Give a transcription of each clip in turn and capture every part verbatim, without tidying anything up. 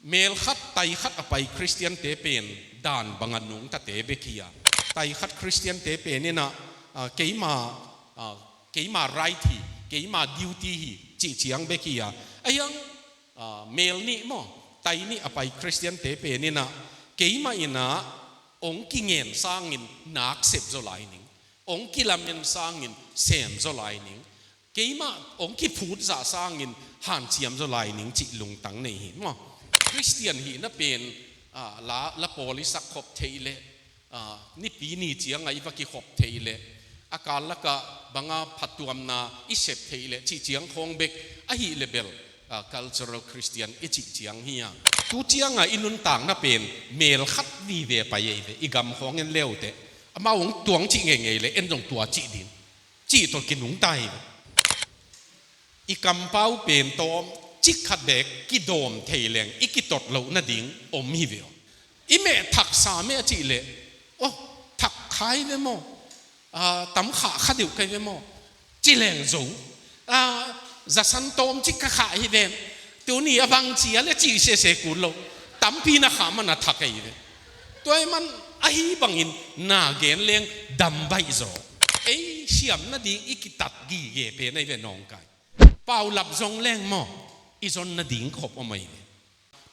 Mel khat, tai khat a pai Khristiante pen dan banga nungtate bek hi a, tai khat Khristiante pen in ah, ah, keima, ah, keima right hi, keima duty hi cih ciang bek hi a, a hiang, ah, mel nih maw, tai nih a pai Khristiante pen in ah keima in ah hong kingen sangin nak sep zaw lai ning, hong kilamen sangin sem zaw lai ning, keimah hong kiphut zah sangin hanciam zaw lai ning cih lungtang nei hi maw? Khristian hihna pen, ah, la, la pawl i sak khop theih leh, ah, nipi ni ciangah i va kikhop theih leh, a kal lakah banga phattuamna i sep theih leh cih ciang khawng bek ahih leh bel, ah, cultural Christian i cih ciang hi a. Tu ciangah i nuntakna pen mel khat vive pai ei ve, i gam khawng en leuteh. Amau hong tuang cih ngeingei leh en zong tua cih ding cih tawh kinungta hi. I kampau pen tawm cik khat bek kidawm thei leng i kitot loh nading om hi ve aw. I meh thaksa meh a cih leh, aw, thak kha hi ve maw? Ah, tam khah kha deuh kha hi ve maw? Ci leng zo. Ah, zasan tawm cik ka khah hi ven. Tuni a bang ci a le cih sese kul lo. Tampi na khah man a thak ahi ve. Tua ahih man ahi bangin na gen leng dam baih zaw. Ei siam nading i kitat gige pen ahi ve nawngkai. Paulap zong leng maw, i zon nading khop om ahi ve.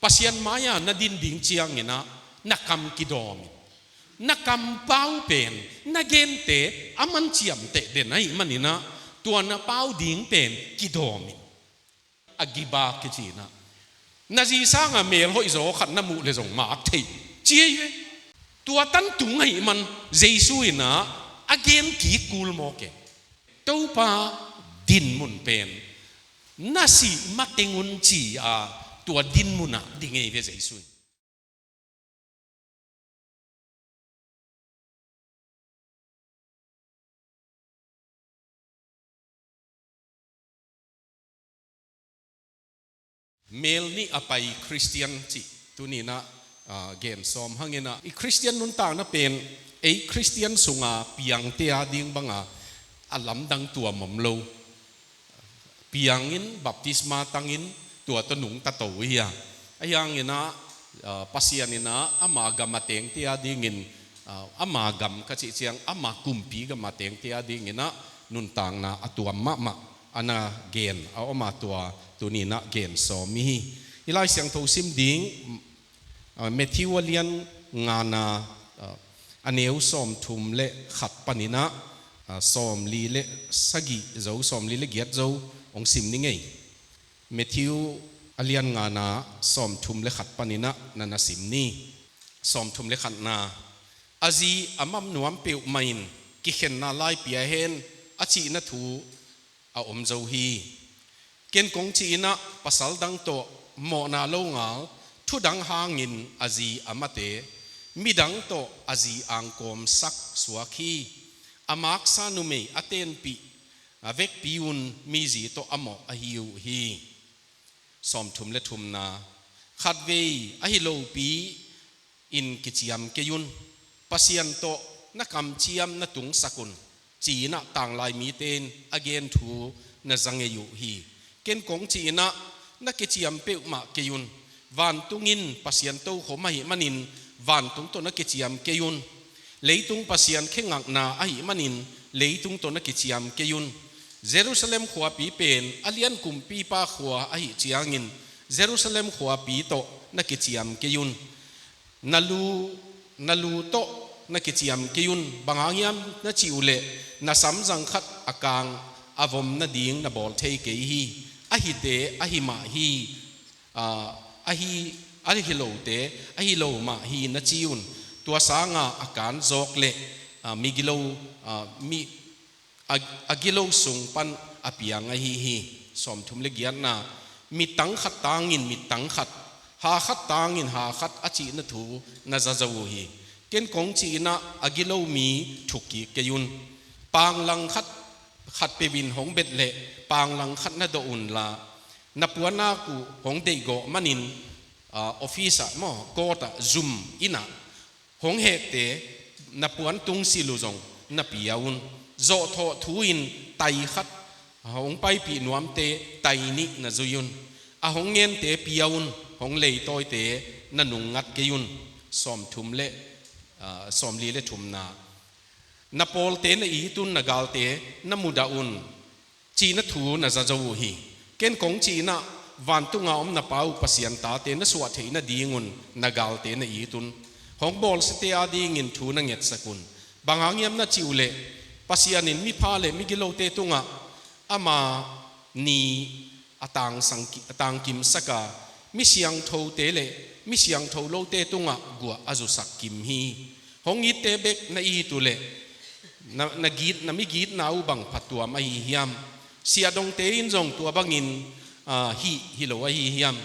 Pasian mai-ah na din ding ciangin ah na kam kidawm in, na kampau pen na gente a man ciamteh den ahih manin ah tua na pau ding pen kidawm in. A gibak kici in ah, na zi sangah mel hoih zaw khat na muh leh zong mak thei ci ahi ve. Tua tan tung ahih man Jesu in ah a gen kik kul mawk e. Topa dinmun pen na sih mateng un ci a, tua dinmun ah ding ahi ve Jesu in. Mel nih a pai Khristian cih tuni in ah, ah, gen sawm hangin ah, i Khristian nuntakna pen ei Khristian sunga piangte a ding banga a lamdang tuam om lo. Piangin, baptisma tangin, tua tawh nungta to uh hi a. Ahi hangin ah, ah, Pasian in ah ama gam a tengte a dingin, ah, ama gam ka cih ciang, ama kumpi gam a tengte a dingin ah nuntakna a tuam mahmah a na gen a om a, tua tuni in ah gen sawm i hi. I Lai Siangtho sim ding, ah, Matthew a lian ngana, ah, a neu sawmthum le khat panin ah, ah, sawmli le sagih zo, sawmli le giat zo hong sim ni ngei. Matthew a lian ngana sawmthum le khat panin ah na na sim ni. Sawmthum le khatna, a zi a mam nuam peuhmah in kikhenna lai pia hen a cihna thu a om zo hi. Ken kong cih in ah pasal dang tawh mawhna lo ngal, thu dang hangin a zi a mate, midang tawh a zi angkawmsak suak hi. A maksa numei a tenpih a vekpi un mizi tawh a mawh ahi uh hi. Sawmthum le thumna, khatvei ahi lopi in kiciam kei un, Pasian tawh na kamciam na tungsak un, ci-in ah tanglai mite in a gen thu na za ngei uh hi. Ken kong cih in ah na kiciam peuhmah kei un, vantung in Pasian tokhom ahih manin vantung tawh na kiciam kei un, leitung Pasian khe ngakna ahih manin leitung tawh na kiciam kei un. Jerusalem khuapi pen a lian kumpipa khua ahih ciangin Jerusalem khuapi tawh na kiciam kei un. Na lu, na lu tawh na kiciam kei un. Bang hang hiam na cih uh leh na samzang khat a kang a vom nading na bawl thei kei hi. A hite ahi mah hi. Ah, ahi, ahi lote ahi lo mah hi na ci un. Tua sanga a kan zawk leh, ah, migilo, ah, mi, a, a gilo sung pan a piang ahi hi. Sawmthum le giatna, mittang khat tangin mittang khat, ha khat tangin ha khat a cihna thu na za zo uh hi. Ken kong cih in ah a gilo mi thuk kik kei un. Panglang khat, khat peuh in hong bet leh panglang khat na dawh un la, na puannak uh hong deihgawh manin, ah, office ah maw, court ah zum in ah hong hehte na puan tungsilh uh zong na pia un. Zawhthawh thu in tai khat, hong paipih nuamte tai nih na zui un. A hong ngente pia un. hong leitawite na nungngat kei un. Sawmthum le, ah, sawmli le thumna. Na pawlte na it un, na galte na mudah un, cihna thu na za zo uh hi. Ken kong cihna, vantunga om na Pa uh Pasian tate na suah theih nadingun na galte na it un. Hong bawlsiate adingin thu na ngetsak un. Bang hang hiam na cih uh leh, Pasian in mipha le migilote tungah ama ni a tangsang ki-, a tangkimsak a, mi siangthote le mi siangtho lote tungah guah a zusak kim hi. Hong itte bek na it uh leh, na, na git, na migitna uh bang phatuam ahi hiam? Siahdongte in zong tua bangin, ah, hih hi lo ahi hiam?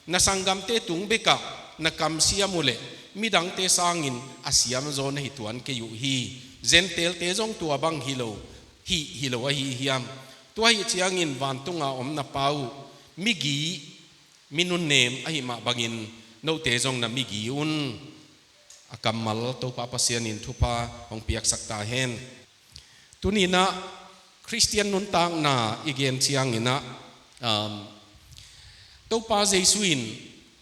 Na sanggamte tung bekah na kamsiam uh leh, midangte sangin a siamzaw na hi tuan kei uh hi. Gentile-te zong tua bang hi lo, hih hi lo ahi hiam? Tua ahih ciangin vantunga om na Pa uh, migi, mi nunnem ahih mah bangin note zong na migi un. A kammal Topa Pasian in thupha hong piaksak ta hen. Tuni-in ah Khristian nuntakna i gen ciangin ah, um, Topa Jesu in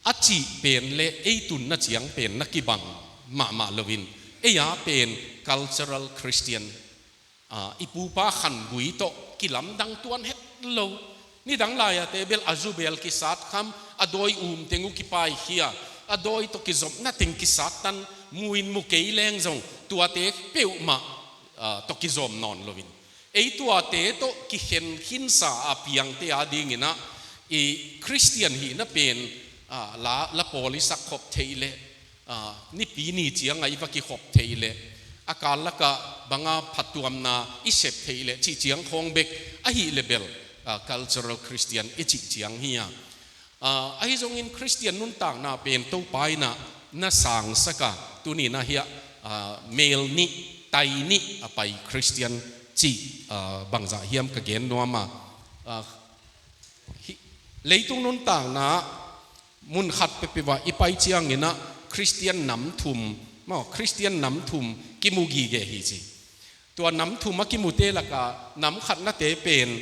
a cih pen le ei tunna ciang pen na kibang mahmah loin, ei a pen cultural Christian, ah, i pupa khan gui tawh kilamdang tuan het lo. Nidang lai-ate bel a zu bel kisat kham, a dawi um teng uh kipaikhia, a dawi tawh kizopna teng kisat tan, mu in mu kei leng zong tuate peuhmah, ah, tawh kizawm nawn loin, ei tuate tawh kikhen khinsa a piangte adingin ah i Khristian hihna pen, ah, la, la pawl i sak khop theih leh, ah, nipi ni ciangah i va kikhop theih leh, a kal lakah banga phatuamna i sep theih leh cih ciang khawng bek ahih leh bel, ah, cultural Christian i cih ciang hi a. Ah, ahi zongin Khristian nuntakna pen Topa in ah na sangsak a, tuni-in ah hiah, ah, mel nih, tai nih a pai Khristian cih, ah, bangzah hiam ka gen nuam a. Ah, hi, leitung nuntakna mun khat peuhpeuh ah i pai ciangin ah Khristian nam thum, maw, Khristian nam thum kimu gige hi ci. Tua nam thum a kimute lakah nam khatnate pen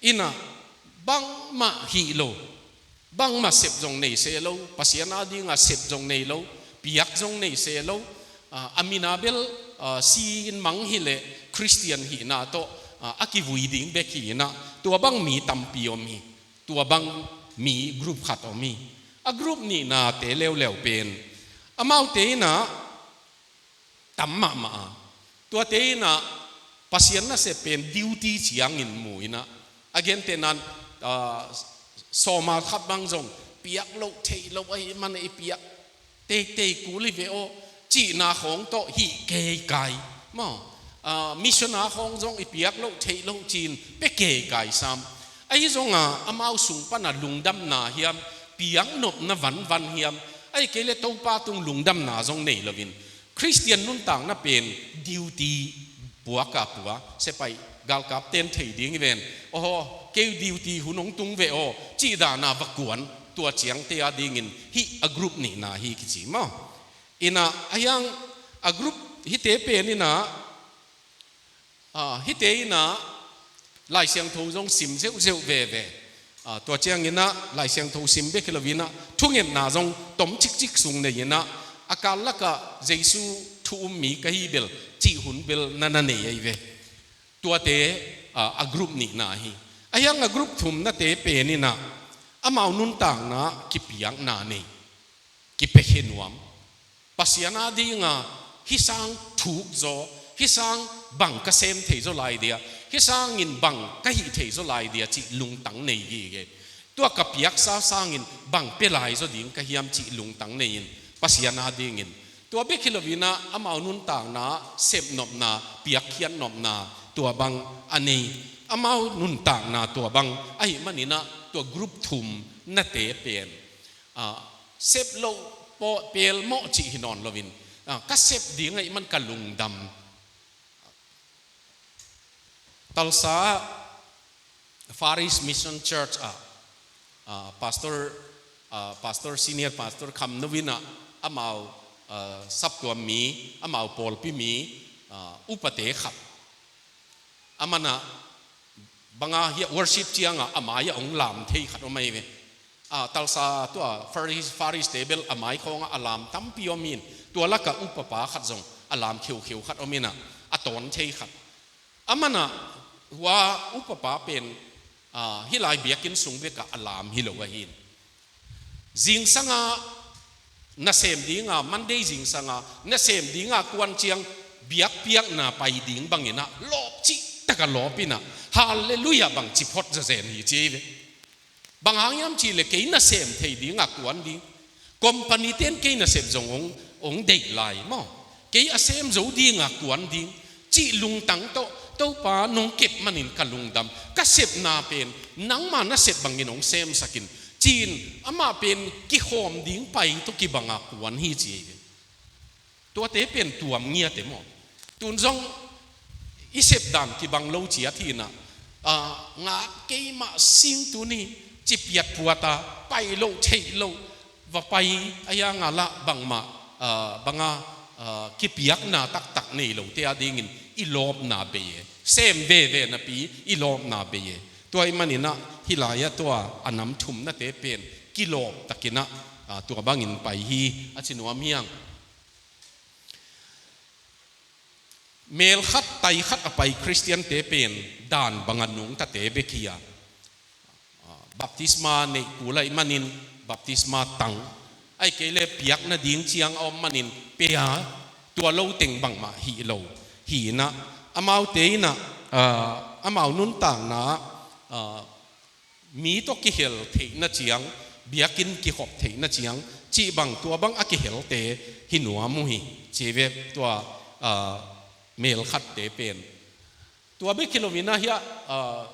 in ah bangmah hih lo, bangmah sep zong nei se lo, Pasian adingah sep zong nei lo, piak zong nei se lo, ah, a min a bel, ah, si-in mang hi leh Khristian hihna tawh, ah, a kivui ding bek hi in ah, tua bang mi tampi om hi. Tua bang mi group khat om hi. A group nihnate leuleu pen, amaute in ah tam mahmah a, tuate in ah Pasian nasep pen duty ciangin mu in ah, a gentehna-in, ah, sawma khat bang zong piak loh theih loh ahih man i piak teitei kul hi ve aw, cihna khawng tawh hih keikai. Maw, ah, mission-a khawng zong i piak loh theih loh ci-in pia keikai sam. Ahi zongah amau sung pana lungdamna hiam, piaknopna vanvan hiam, ahih kei leh Topa tung lungdamna zong nei loin, Khristian nuntakna pen duty puak a pua, sepaih galkap ten thei ding hi ven. Aw, kei duty hun hong tung ve aw, cih dan a va kuan, tua ciangte adingin hih a group nihna hi kici maw. In ah, a hiang a group hihte pen in ah, ah, hihte in ah Lai Siangtho zong sim zeuhzeuh veve. Ah, tua ciangin ah Lai Siangtho sim bek hi loin ah thungetna zong tom cikcik sung nei in ah, a kal lakah Jesu thu um mi ka hi bel cih hun bel na na nei ahi ve. Tuate, ah, a group nihna hi. A hiang a group thumnate pen in ah amau nuntakna kipiakna nei, kipiakhia nuam. Pasian adinga hih sang thuk zaw, hih sang bang ka sem thei zaw lai dia, hih sangin bang ka hih thei zaw lai dia cih lungtang nei gige. Tua ka piaksa sangin bang pia lai zaw ding ka hiam cih lungtang nei-in, Pasian adingin. Tua bek hi loin ah amau nuntakna sepnopna, piakkhiatnopna tua bang a nei. Amau nuntakna tua bang ahih manin ah tua group thumnate pen, ah, sep loh, paw-, pelmawh cih hi nawn loin, ah, ka sep ding ahih man ka lungdam. Tulsa Far East Mission Church ah, ah, pastor, ah, pastor, senior pastor Kham Nu in ah amau, ah, saptuam mi, amau pawlpi mi, ah, upate khat. Aman ah banga hiah worship ciangah a mai-ah hong lam thei khat om ahi ve. a, Tulsa tua Faris, Faris te bel a mai khawngah a lam tampi om in, tua lakah upapa khat zong a lam kheukheu khat om inah, a tawn thei khat. A manah hua upapa pen, a, hih lai biakinn sung bekah a lam hi lo ahi in. Zingsanga nasem dinga, Monday zingsanga nasem dinga kuan ciang biakpiakna pai ding banginah lawp cih taka lawp inah, Halleluiah bang ci phot zazen hi ci ve. Bang hang hiam cihleh kei nasem thei dinga kuan ding. Company ten kei nasep zong hong, hong deih lai maw. Kei a sem zo dinga kuan ding cih lungtang tawh Topa nong kep manin ka lungdam, ka sepna pen nangma nasep bangin hong semsakin, ci-in amah pen kikhawm ding pai tawh kibanga kuan hi ci hi. Tuate pen tuam ngiate maw. Tun zong i sepdan kibang lo ciat hinah, a, ngak keimah sing tuni ci piatpuata pai lo theih lo va pai a, hianga lah bangmah, a, banga, a, kipiakna taktak nei lote a dingin i lawpna bei e. Sem veve napi i lawpna bei e. Tua i maninah hih lai-ah tua a nam thumnate pen kilawp takinah, a, tua bangin pai hi a ci nuam hiang. Mel khat, tai khat a pai Khristiante pen dan banga nungtate bek hi a, baptisma neih kul ahih manin baptisma tang, ahih kei le piak nading ciang a om manin pe a, tua lo teng bangmah hi lo. Hi inah, amaute inah, ah, amau nuntakna, ah, mi tawh kihel theihna ciang, biakinn kikhop theihna ciang cih bang, tua bang a kihelte hi nuam uh hi ci ve. Tua, ah, mel khatte pen. Tua bek hi loinah hiah, ah,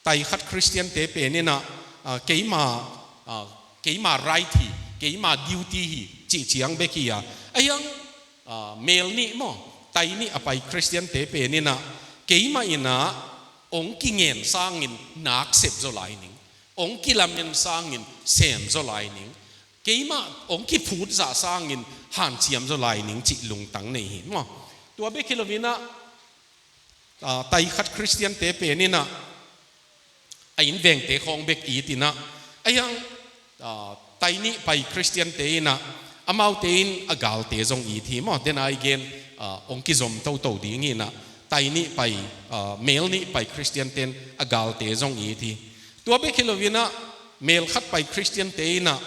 tai khat Khristiante pen inah, ah, keima, ah, keima right hi, keima duty hi cih ciang bek hi a. A hiang, ah, mel nih maw, tai nih a pai Khristiante pen inah keimah inah hong kingen sangin nak sep zaw lai ning, hong kilamen sangin sem zaw lai ning, keimah hong kiphut zah sangin hanciam zaw lai ning cih lungtang nei hi maw. Tua bek hi loinah, ah, tai khat Khristiante pen inah a innvengte khawng bek it inah, a hiang, ah, tai nih pai Khristiante inah amaute in a galte zong it hi maw. Dena i gen, ah, hong kizom toto ding hinah, tai nih pai, ah, mel nih pai Khristiante in a galte zong it hi. Tua bek hi loinah mel khat pai Khristiante inah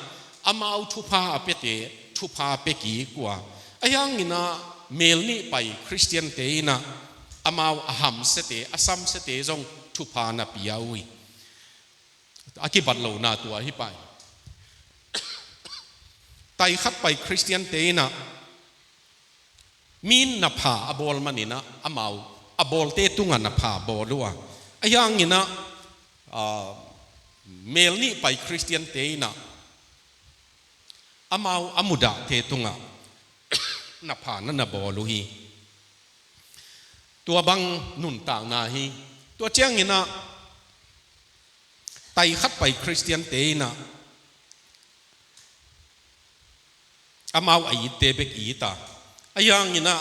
amau thupha a piate thupha pia kik uh a, a hiang inah mel nih pai Khristiante inah amau a hamsiate, a samsiate zong thupha na pia uh hi. A kibat lohna tua hi pai. Tai khat pai Khristiante inah mi in na pha a bawl maninah amau a bawlte tungah na pha bawl uh a, a hiang inah, ah, mel nih pai Khristiante inah amau a mudahte tungah na pha na na bawl uh hi. Tua bang nuntakna hi. Tua ciang inah tai khat pai Khristiante inah amau a itte bek it a, a hiang inah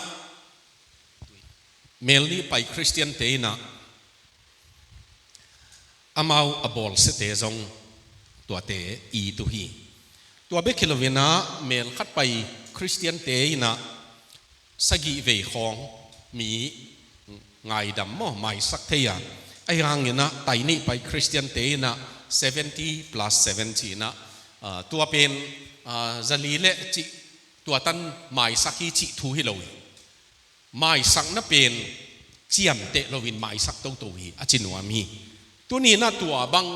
mel nih pai Khristiante inah amau a bawlsiate zong tuate it uh hi. Tua bek hi loinah mel khat pai Khristiante inah sagih vei khawng mi ngaidam maw, maisak thei a, a hiang inah tai nih pai Khristiante inah seventy plus seven ci inah, ah, tua pen, ah, zali le cih tua tan maisak hi cih thu hi lo hi. Maisakna pen ciamteh loin maisak toto hi a ci nuam hi. Tuni inah tua bang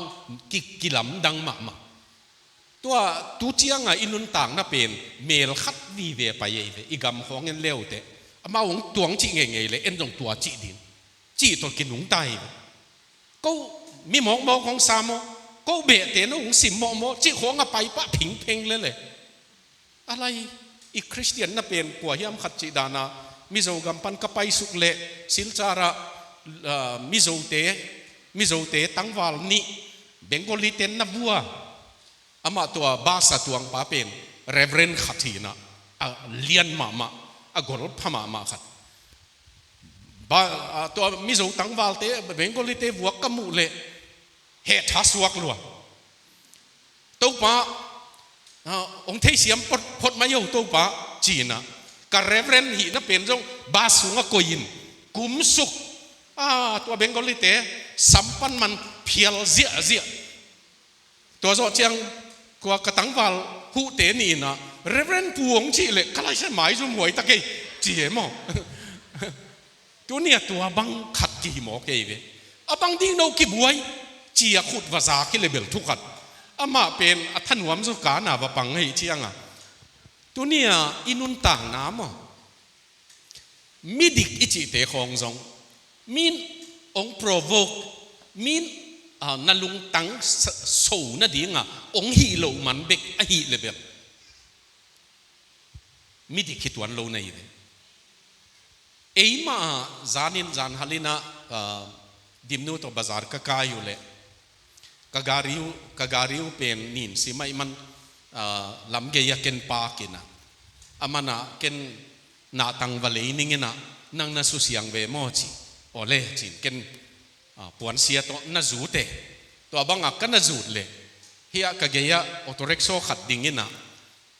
ki, kilamdang mahmah. Tua tu cianga i nuntakna pen mel khat vive pai ei ve, i gam khawng en leuteh amau hong tuang cih ngeingei le en zong tua cih ding cih tawh kinungta hi ve. Ko mi mawkmawk hong sa maw, ko behte no hong sim mawhmawh cih khawng a pai pah phingpheng lele. A lai i Khristian na pen kua hiam khat cih dana Mizo gam pan ka paisuk leh Silchar ah, ah, Mizote, Mizote tangval nih Bengali ten na vua. Amah tua basa tuangpa pen Reverend khat hinah, a lian mahmah, a gol pha mahmah khat. Ba, a, tua Mizo tangvalte, Bengalite vuak ka muh leh heh tha suak lua. Topa, ah, hong theisiam phot, phot mai o Topa, ci-in ah, ka Reverend hihna pen zong bus sungah koih in, kumsuk, ah, tua Bengali-te sampan man phial ziahziah. Tua zawh ciang, kua ka tangval huhte nih in ah, Reverend Pu hong cih leh, ka laisiah maizum huai ta kei, ci hi maw. Tuni-ah tua bang khat kihi maw kei ve. A bang ding no kibuai, ci-a khut va zak hi leh bel thu khat. Amah pen a thanuam zaw ka na va pang ahih ciangah. Tuni-ah i nuntakna maw. Midik i cihte khawng zong. Min hong provoke, min, ah, na lungtang sa-, so nadingah hong hih loh man bek ahih leh bel. Midik hi tuan lo na hi ve. Eimah ah zanin zanhalin ah, ah, Dimnu tawh bazar ka kai uh leh. Ka gari uh, ka gari uh pen nin sim ahih man, ah, lamgei ah ken park in ah. Aman ah ken nahtang va lei ning in ah, nang na susiang ve maw ci. Awle, ci-in ken, ah, puansia tawh na zut e. Tua bangah ka na zut leh. Hiah ka gei-ah auto rickshaw khat ding in ah.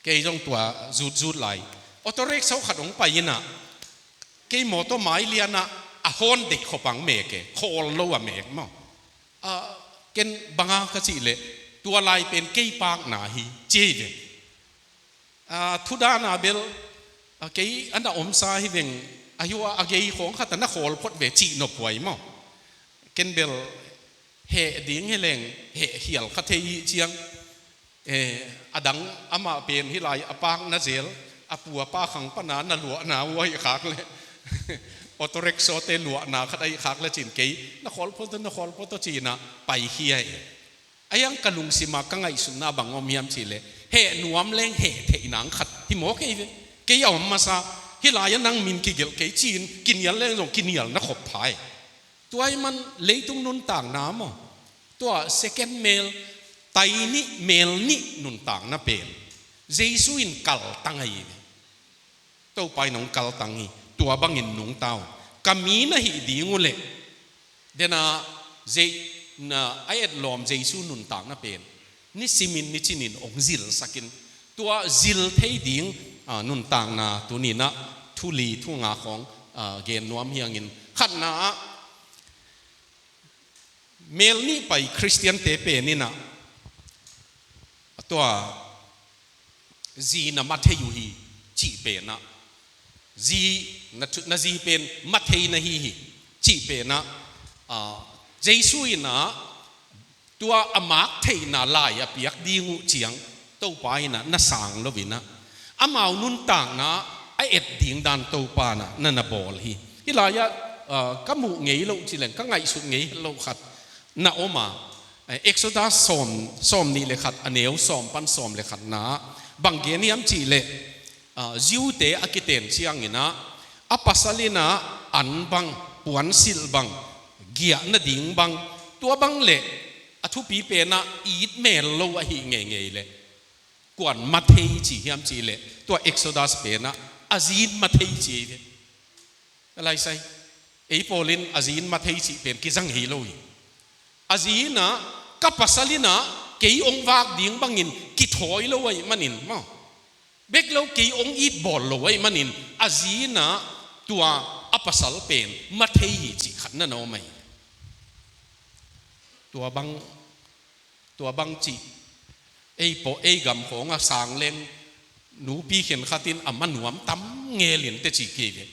Kei zong tua zutzut lai. Auto rickshaw khat hong pai in ah. Kei mawtaw mai lian ah a hawn deih khop ang mek e. Khawl lo a mek maw. Ah, ken bang a ka cih leh. Tua lai pen kei park na hi. Ci hi ve. Ah, thu dan a bel, ah, kei a na omsa hi veng. A hi uh a, a gei khawng khat a na khawl phot ve cih nop huai maw. Ken bel heh ding hi leng, heh khial kha thei hi ciang. Eh, a dang amah pen hih lai a park na zel, a pu a pa khang pana na luahna uh ahih khak leh. Auto rickshaw-te luahna khat ahih khak leh ci-in kei, na khawl phot aw, na khawl phot aw ci-in ah pai khia hi. A hiang ka lungsim ah ka ngaihsutna bang om hiam cih leh, heh nuam leng heh theih nang khat hi maw kei ve. Kei a om masa, hih lai ah nang min kigelh kei ci-in, kinial leng zong kinial na khop pha hi. Tua ahih man leitung nuntakna maw. Tua second mel, tai nih, mel nih nuntakna pen. Jesu in kaltang ahi ve. Topa in hong kaltang hi, tua bangin nungta un. Ka mi na hih ding uh leh. Dena, Zei-, na, a etlawm Jesu nuntakna pen. Nisimin nicinin hong zilsakin. Tua zil thei ding, ah, nuntakna tuni-in ah thu li thu nga khawng, ah, gen nuam hi ing. Khatna ah, mel nih pai Khristiante pen in ah, tua zi na ma thei uh hi cih pen ah, zi na thu-, na zi pen ma thei na hi hi cih pen ah, ah, Jesu in ah tua a mak theihna lai a piak ding uh ciang Topa in ah na sang lo in ah, amau nuntakna a et ding dan Topa in ah na na bawl hi. Hih lai ah, ah, ka muh ngei loh ci leng, ka ngaihsut ngei loh khat na om a, eh, Exodus sawm, sawm nih le khat, a neu sawm pan sawm le khatna ah bang gen hiam cih leh, ah, Jew-te a kiten ciangin ah, a pasal in ah an bang, puansilh bang, giah nading bang, tua bang leh a thupi pen ah it mel lo ahih ngeingei leh, kuan ma thei ci hiam cih leh, tua Exodus pen ah a zi in ma thei ci hi ve. Ka laisai, ei pawl in a zi in ma thei cih pen kizang hi lo hi. A zi in ah, ka pasal in ah kei hong vak ding bangin kithawi lo ahih manin maw. Bek lo kei hong it bawl lo ahih manin, a zi in ah tua a pasal pen ma thei hi cih khat na na om ahi. Tua bang, tua bang cih. Ei paw, ei gam khawng ah sang leng nupi khen khat in a ma nuam tam ngelin te ci kei ve.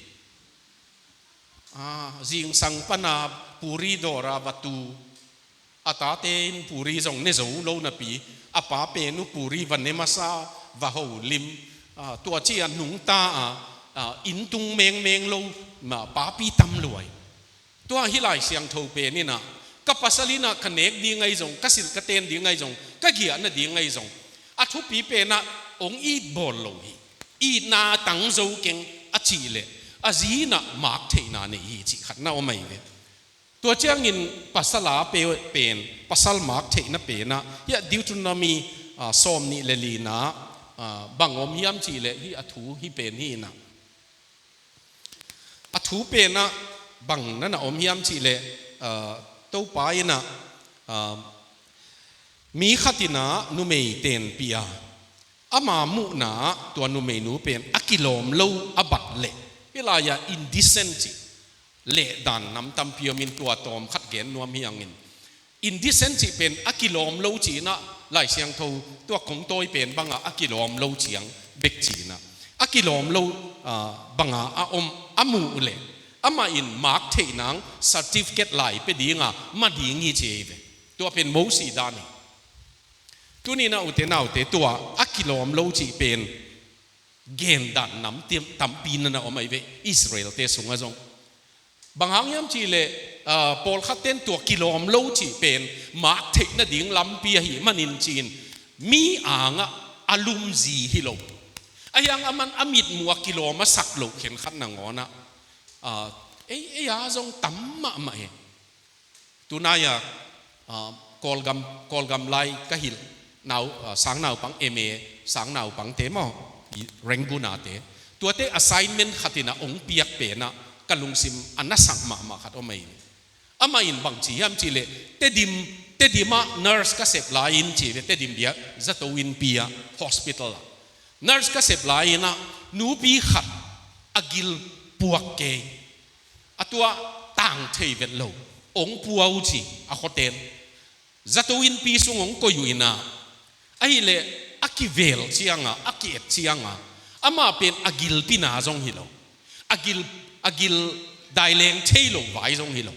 Ah, zingsang pana puri dawr ah va tu. A tate in puri zong ne zo lo napi, a pa pen uh puri va ne masa, va holim. Ah, tua ci-a nungta a, ah, inn tung mengmeng lo, ma papi tam lua hi. Tua hih Lai Siangtho pen in ah, ka pasal in ah ka nek ding ahi zong, ka silh ka ten ding ahi zong, ka giah nading ahi zong, a thupi pen ah hong it bawl lo hi. Itna tang zo keng a cih leh, a zi in ah mak theihna nei hi cih khat na om ahi ve. Tua ciangin pasal a pe-, pen, pasal mak theihna pen ah, hiah Deuteronomy, ah, sawm nih le lina, ah, bang om hiam cih leh, hih a thu hih pen hi in ah. A thu pen ah bang na na om hiam cih leh, ah, Topa in ah, ah, Mi khat in ah numei tenpih a, ama muhna ah tua numeinu pen a kilawm lo a bat leh, hih lai-ah indecent cih, leh dan nam tampi om in tua tawm khat gen nuam hi hangin. Indecent cih pen a kilawm lo cih in ah, Lai Siangtho tua kong tawi pen bangah a kilawm lo ciang bek cih in ah, a kilawm lo, ah, banga a om a muh leh, amah in mak theih nang certificate lai pia dinga ma ding hi ci ei ve. Tua pen Mosi dan hi. Tuni-in ah ute naute, tua a kilawm lo cih pen gen dan nam tiam tampi na na om ahi ve, Israel-te sungah zong. Bang hang hiam cih leh, ah, pawlkhat ten tua kilawm lo cih pen mak theih nading lampi ahih manin ci-in, mi angah a lumzi hi lo. Ahi hang aman a mitmuh a kilawm a sak loh khenkhat nangawn ah, ah, ei, ei a zong tam mahmah hi. Tunai-ah, ah, Kawlgam, Kawlgam lai ka hilh nau, ah, sangnaupang M A, sangnaupangte maw, i Rangoon-ate. Tuate assignment khat in ah hong piak pen ah ka lungsim a nasak mahmah khat om ahi. Amah in bang ci hiam cih leh, Tedim, Tedim ah nurse ka sep lai-in ci ve, Tedim bia, zato innpi ah, hospital ah. Nurse ka sep lai-in ah nupi khat a gil puak kei. A tua tang thei vet lo, hong pua uh ci a khuaten. Zato innpi sung hong koih uh in ah, ahih leh a kivel ciangah, a ki-et ciangah, amah pen a gilpi na zong hi lo. A gil, a gil daileng thei lo vai zong hi lo.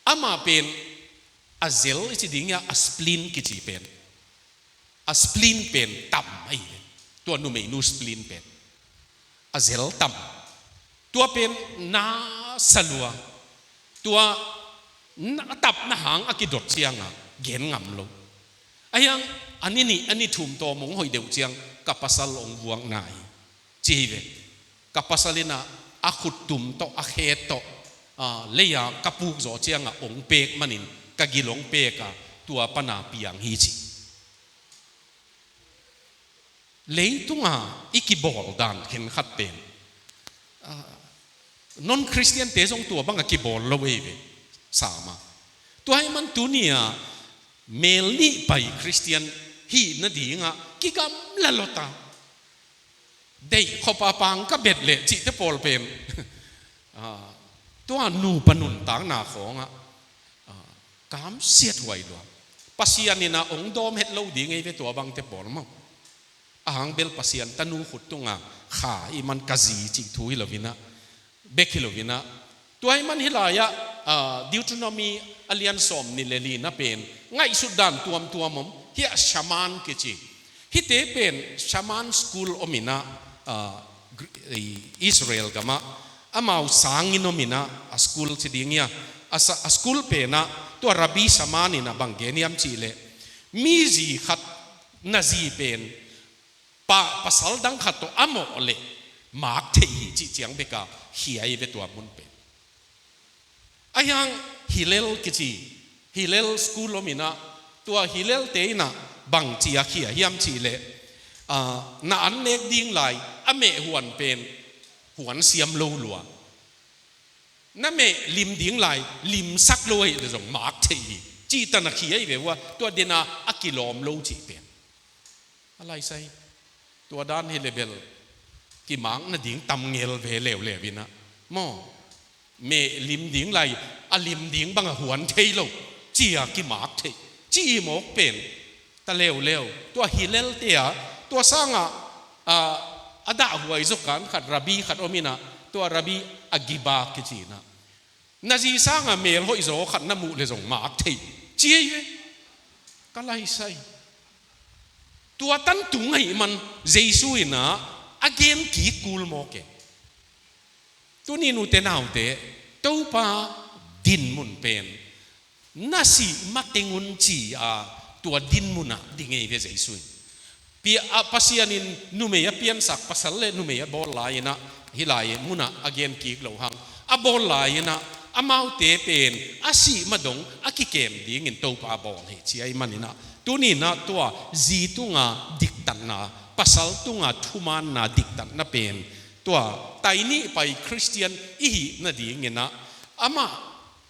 Amah pen a zel i ci ding hi a, a spleen kici pen. A spleen pen tam ahi ve. Tua numeinu spleen pen a zel tam. Tua pen na sa lua. Tua na, a tap na hang a kidot ciangah gen ngam lo. Ahi hang a ni nih, a ni thum tawm hong hoih deuh ciang ka pasal hong vuak na hi ci hi ve. Ka pasal in ah a khuttum tawh, a khe tawh, ah, lei-ah ka puk zawh ciangah hong pek manin ka gil hong pek a, tua pan a piang hi ci. Leitunga i kibawl dan khenkhat pen, ah, non-Christian-te zong tua bangah kibawl lo ei ve, sama. Tua ahih man tuni-ah mel nih pai Christian hih nadingah kigamla lawta, deih khop a pang ka bet leh cihte pawl pen, ah, tua nupa nuntakna khawngah, ah, kamsiat huai lua. Pasian in ah hong dawm het lo ding ei ve tua bangte pawl maw. A hang bel Pasian tanu khut tunga kha i man ka zi cih thu hi lo in ah, bek hi lo in ah. Tua ahih man hih lai-ah, ah, Deuteronomy a lian sawmnih le li-na pen ngaihsut dan tuamtuam om. Hih a shaman kici. Hihte pen shaman school om in ah, ah, Gr-, i Israel gamah amau sanginn om in ah, a school ci ding hi a, a sa-, a school pen ah tua rabbi shaman in ah bang gen hiam cih leh, mi zi khat na zi pen pa, pasal dang khat tawh a mawh leh mak thei hi cih ciang bek a khia hi ve tua mun pen. Ahi hang Hillel kici, Hillel school om in ah, tua Hillel-te in ah bang ci a khia hiam cih leh, ah, na an nek ding lai a meh huan pen huan siam lo lua. Na meh lim ding lai limsak lo ahih leh zong mak thei hi cih tan a khia hi ve ua, tua den a a kilawm lo cih pen. A laisai. Tua dan hi leh bel kimak nading tam ngel ve leuleu in ah. Maw, meh lim ding lai, a lim ding bangah huan thei lo, ci a kimak thei, ci i mawk pen ta leuleu. Tua Hillel-te ah, tua sangah, ah, a dahhuai zaw kan khat, rabbi khat om in ah, tua rabbi Akiba kici in ah, na zi sangah mel hoih zaw khat na muh leh zong mak thei, ci hi ve. Ka laisai. Tua tan tung ahih man Jesu in ah a gen kik kul mawk e. Tuni-in ute naute, Topa dinmun pen na sih mateng un ci a, tua dinmun ah ding ei ve Jesu in. Pia, a, Pasian in numei a piansak, pasal le numei a bawl lai-in ah, hih lai munah a gen kik loh hang, a bawl lai-in ah amaute pen a sih madong a kikem dingin Topa a bawl hi ci ahih manin ah, tuni-in ah tua zi tunga diktatna, pasal tunga thumaanna diktatna pen, tua tai nih pai Khristian i hih nadingin ah amah,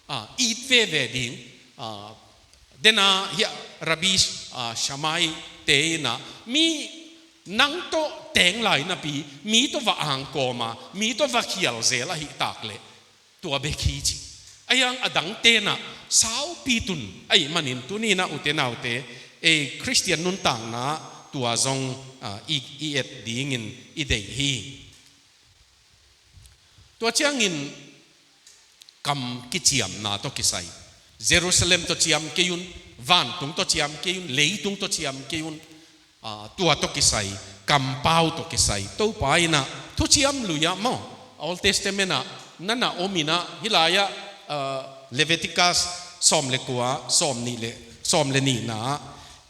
ah, it veve ding, ah, Dena hiah Rabbi, ah, Shammai te inah mi nang tawh teng lai napi, mi tawh va angkawma, mi tawh va khial zel ahi tak leh tua bek hi ci. Ahi hang a dang tenah saupi tun ahih manin tuni inah ute naute, ei Khristian nuntakna tua zong, ah, i, i et dingin i deih hi. Tua ciangin kam kiciamna tawh kisai, Jerusalem tawh ciam kei un, vantung tawh ciam kei un, leitung tawh ciam kei un, ah, tua tawh kisai, kampau tawh kisai Topa inah thuciam lui-ah maw, Old Testament ah na na om inah hih lai-ah, ah, Leviticus sawm le kua, sawm nih le, sawm le nihna ah,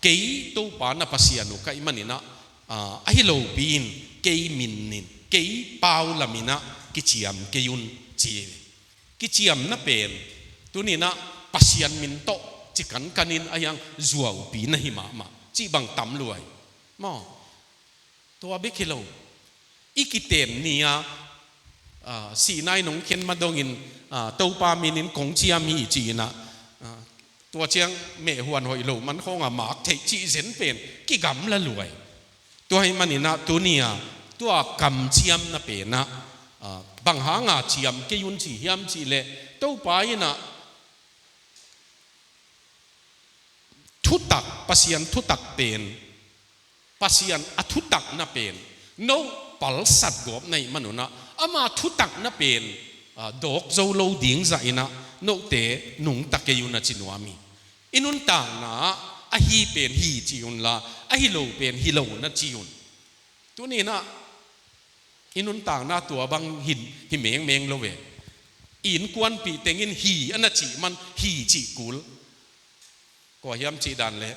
kei Topa na Pasian uh ka hih maninah, ah, ahi lopi in kei min in, kei pau laminah kiciam kei un ci. Kiciamna pen tuninah Pasian min tawh ci kankanin ahi hang zuaupi na hi mahmah cih bang tam lua hi. Maw, tua bek hi lo. I kiten ni-a, ah, sihna in hong khen ma dongin, ah, Topa minin kong ciam hi ci-inah, ah, tua ciang mehhuan hoih lo man khawngah mak theih cih zen pen kigamla lua hi. Tua ahih maninah tuni-a tua kamciamna penah, ah, bang hanga ciam kei un ci hiam cih leh Topa inah thutak, Pasian thutak pen, Pasian a thutakna pen no palsat gawp na hih manunah ama thutakna pen, ah, dawk zo lo ding zahinah note nungta kei un a ci nuam hi. I nuntakna ah ahi pen hi ci unla, ahi lo pen hi lo na ci un. Tuninah i nuntakna tua bang hi, hi mengmeng lo ve. I innkuanpih tengin hi a na cih man hi cih kul. Kua hiam cih dan leh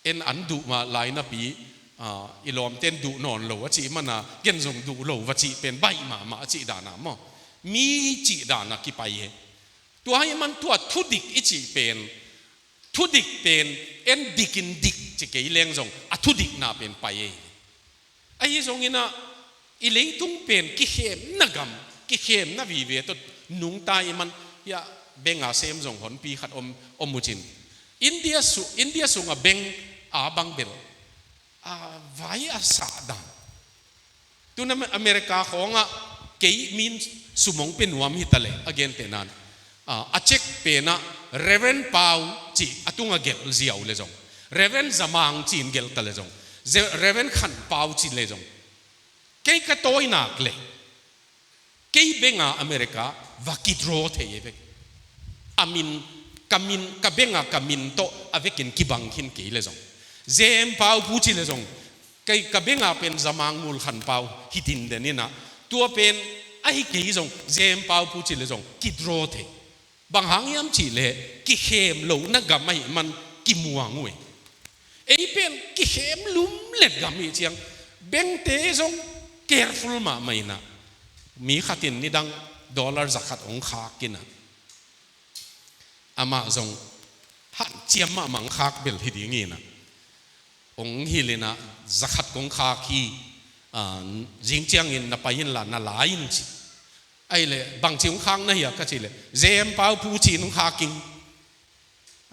en an duh mah lai napi, ah, i lawmten duh nawn lo a cih mana gen zong duh lo va cih pen baih mahmah a cih dana maw, mi cih dana kipai hi. Tua ahih man tua thudik i cih pen, thudik pen en dikin dik ci kei leng zong a thudikna pen pai hi. Ahi zonginah i leitung pen kikhemna gam, kikhemna vive tawh nungta i man. Hiah benga sem zong honpi khat om, om uh cin. India su-, India sungah beng a bang bel a vai a sah dan. Tuna America khawngah kei min sum hong pia nuam hi ta leh a gentehna in, ah, a cheque penah Reverend Pau cih a tungah gelh ziau le zong, Reverend Zamang ci-in gelh ta le zong, Ze-, Reverend Khan Pau ci le zong, kei ka tawinak le kei benga America va kidraw thei e bek. A min, ka min, ka benga ka min tawh a vekin kibang khin kei le zong, Jem Pau Pu ci le zong, kei ka benga pen Zamang Ngul Khan Pau hi dinden inah, tua pen ahi kei zong Jem Pau Pu ci le zong kidraw thei. Bang hang hiam cih leh kikhem lohna gam ahih man kimuang uh hi. Ei pen kikhem lumlet gam hi ciang bengte zong careful mahmah inah, mi khatin nidang dollar zakhat hong khak inah, amah zong hanciam mahmah hong khak bel hi ding inah, hong hilh inah, zakhat kong khak hi, ah, zing ciangin na pai inla na la in ci. Ahih leh bangci hong khak na hia ka cih leh, Jem Pau Pu ci-in hong khak ing.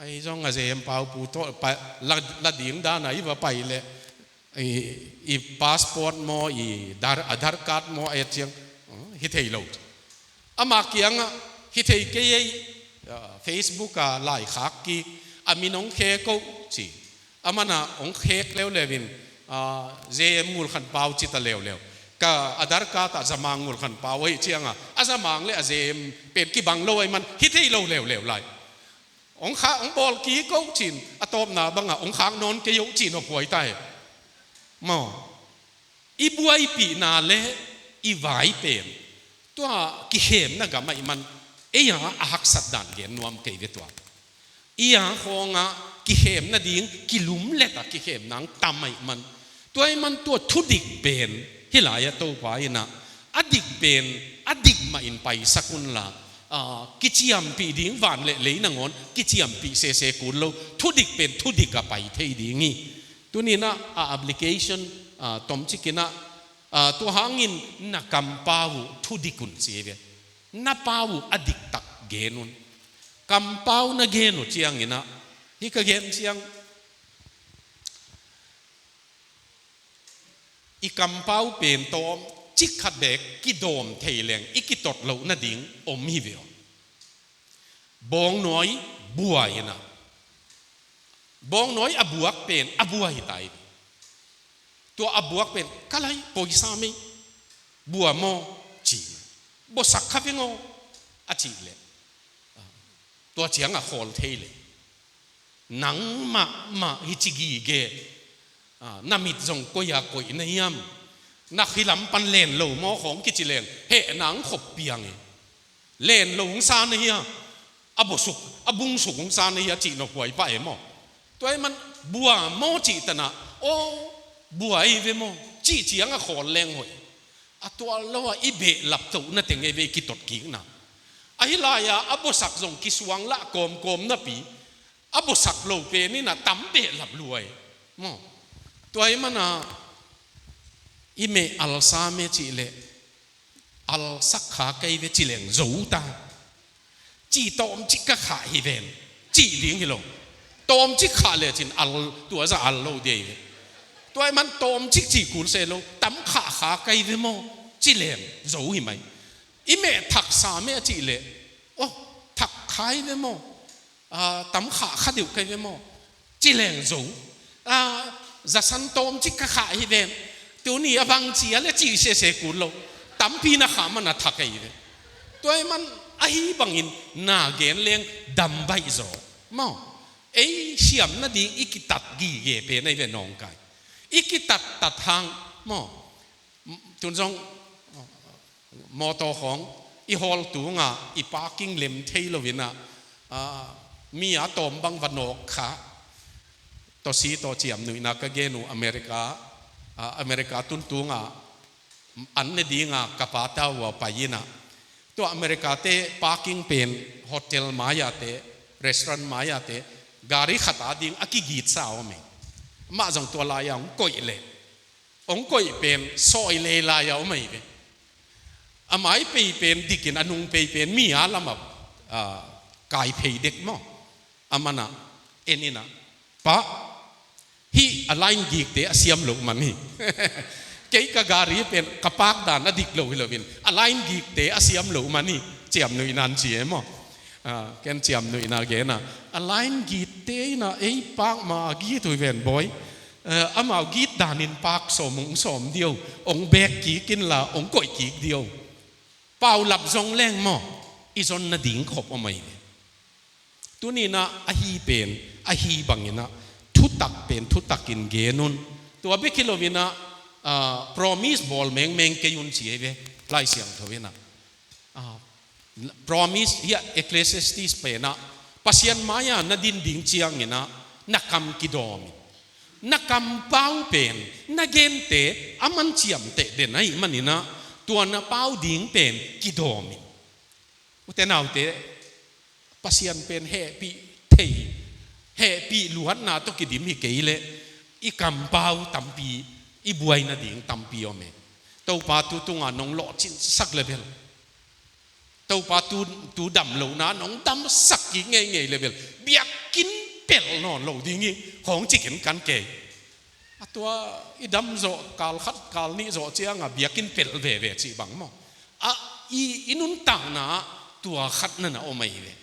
Ahi zong a Jem Pau Pu tawh la, la ding dana i va pai leh, i, i passport maw, i Aadhaar, Aadhaar card maw a et ciang, oh, hi thei lo. Amah kiangah hi thei kei ei, ah, Facebook ah laikhak kik, a min hong khek oh ci. A mana hong khek leuleu in, ah, Jem Ngul Khan Pau ci ta leuleu. Ka Aadhaar card ah Zamang Ngul Khan Pau ahih ciangah a Zamang le a Jem pen kibang lo ahih man hi thei lo leuleu lai. Hong kha, hong bawl kik oh ci-in a tawpna bangah hong khak nawn kei oh ci-in a puai ta hi. Maw, i buaipihna le i vai pen tua kikhemna gam ahih man ei a, a haksat dan gen nuam kei ve tua. I a khawngah kikhem nading kilumlet a kikhemna hong tam ahih man, tua ahih man tua thudik pen hih lai-ah Topa inah a dik pen a dik mahin paisak unla, ah, kiciampih ding van le lei nangawn kiciampih sese kul lo, thudik pen thudik a pai thei ding hi. Tuninah a application, ah, tomcikinah, ah, tua hangin na kampau uh thudik un ci hi ve. Na pau uh a diktak gen un. Kampau na gen uh cianginah Hih ka gen ciang, i kampau pen tawmcik khat bek kidawm thei leng i kitot loh nading om hi ve aw. Bawngnawi bua hi na. Bawngnawi a buak pen a bua hi ta hi. Tua a buak pen, "Ka lai, poisa mei, bua maw?" ci. "Buasak kha veng aw," a cih leh, tua ciang a khawl thei leh, "Nang mahmah hi ci gige, a, na mit zong koi-a koih na hiam? Na khilam pan len lo maw?" khawng kici leng, heh, nang khop piang e. "Len lo hong sa na hia? A bosuk, a bungsuk hong sa na hia?" cih nop huai pah e maw. Tua ahih man, "Bua maw?" cih tanah, "Aw, bua hi ve maw?" cih ciang a khawl leng hoih. A tua lo-a i behlap toh na teng ei ve, i kitot kikna. Ahi lai-a a bawsak zong kisuang lah kawmkawm napi, a bawsak lo pen in a tam behlap lua hi maw. Tua ahih man a, "I meh alsa meh?" cih leh, "Alsak kha kei ve," ci leng zo ta. "Ci tawmcik ka khah hi ven," cih ding hi lo. Tawmcik khah lecin al, tua zah al lo ding hi ve. Tua ahih man tawmcik cih kul se lo, "Tam khah kha kei ve maw?" ci leng zo hi mai. "I meh thaksa meh?" a cih leh, "Aw, thak kha hi ve maw? A, tam khah kha deuh kei ve maw?" ci leng zo. "A, zasan tawmcik ka khah hi ven. Tuni a bang ci a le," ci sese kul lo. Tampi na khah man a thak ei ve. Tua ahih man ahi bangin na gen leng dam baih zaw maw. Ei siam nading i kitat gige pen ei ve nawngkai. I kitattat hang maw. Tun zong mawtaw khawng i hawl tungah i parking lem thei lo-in ah, ah, mi a tawm bang va nawk kha. Tawsi tawh ciamnuihna ka gen uh America, ah, America tun tungah an ne dingah ka pa tau a pai-in ah, tua America te parking pen hotel mai-ah te, restaurant mai-ah te, gari khat a ding a kigitsa a om hi. Amah zong tua lai-ah hong koih leh, hong koih pen sawi lei lai-ah om ahi ve. A mai pei pen dikin, a nung pei pen mi a lamah, ah, kai phei dek maw. A man ah en-in ah, "Pa, hih a line gikte a siam loh man hi. Kei ka gari pen ka park dan a dik lo hi lo-in, a line gikte a siam loh man hi," ciamnuihna in ci e maw. Ah, ken ciamnuihna gen ah, "A line gikte in ah ei park ma a git uh hi ven bawi. Eh, amau git danin park sawm hong sawm dih o, hong bek kik inla hong koih kik dih o." Paulap zong leng maw, i zon nading khop om ahi ve. Tuni-in ah ahi pen ahi bangin ah, thutak pen thutakin gen un. Tua bek hi lo-in ah, ah, promise bawl mengmeng kei un ci ahi ve, Lai Siangtho in ah. Ah, promise hiah Ecclesiastes pen ah, Pasian mai-ah na din ding ciangin ah na kam kidawm in. Na kampau pen, na gente a man ciamteh den ahih manin ah, tua na pau ding pen kidawm in. Ute naute, Pasian pen hehpih thei, hehpih luatna tawh kidim hi kei leh, i kampau tampi, i buai nading tampi om e. Topa tu tungah nong lawhcinsak le bel, Topa tu, tu dam lohna nong damsak kik ngeingei le bel, biakinn pelh nawn lo ding hi, khawng ci ken kan kei. A tua i dam zawh, kal khat kal nih zawh ciangah biakinn pelh veve cih bang maw. A, i, i nuntakna ah tua khat na na om ahi ve.